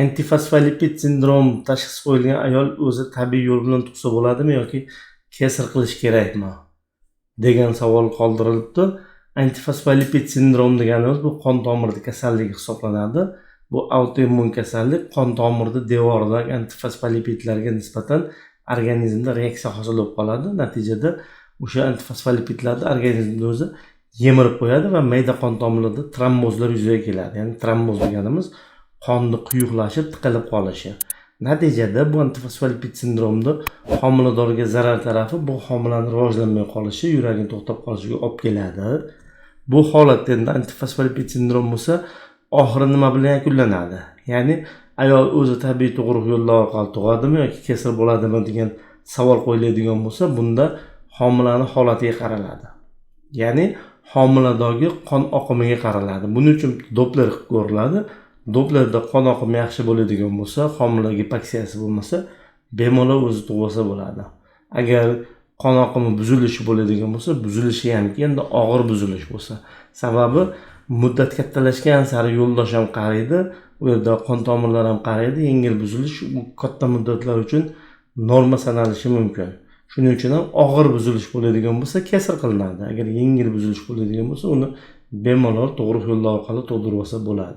Antifosfolipid sindrom tashxisi qo'yilgan ayol o'zi tabiiy yo'l bilan tug'sa bo'ladimi yoki kesar qilish kerakmi degan savol qoldirilibdi. Antifosfolipid sindrom deganimiz bu qon tomirida kasalligi hisoblanadi. Bu autoimmun kasallik, qon tomirida devoridagi antifosfolipidlarga nisbatan organizmda reaksiya hosil bo'lib qoladi. Natijada o'sha antifosfolipidlarni organizmda o'zi yemirib qo'yadi va mayda qon tomirlarda trombozlar yuzaga keladi. Ya'ni tromboz deganimiz qonni quyuqlashib tiqilib qolishi. Natijada bu antifosfolipid sindromda homiladorga zarar tarafi bu homilani rivojlanmay qolishi, yuragini to'xtab qolishiga olib keladi. Bu holatda endi antifosfolipid sindrom bo'lsa, oxiri nima bilan yakunlanadi? Ya'ni ayol o'zi tabiiy tug'ruq yo'llari orqali tug'adimi yoki kesar bo'ladimi degan savol qo'yiladigan bo'lsa, bunda homilani holatiga qaraladi. Ya'ni homiladorga qon oqimiga qaraladi. Buning uchun Doppler qilib ko'riladi. Dopplerda qon oqimi yaxshi bo'ladigan bo'lsa, homila gipoksiyasi bo'lmasa, bemalol o'zi tug'ilsa bo'ladi. Agar qon oqimi buzilishi bo'ladigan bo'lsa, buzilishi hamki endi og'ir buzilish bo'lsa, sababi muddat kattalashgan sari yo'ldosh ham qariydi, u yerda qon tomirlar ham qariydi, yengil buzilish u katta muddatlar uchun norma sanalishi mumkin. Shuning uchun ham og'ir buzilish bo'ladigan bo'lsa kesar qilinadi. Agar yengil buzilish bo'ladigan bo'lsa, uni bemalol tug'ruq yo'llari orqali tug'dirib olsa bo'ladi.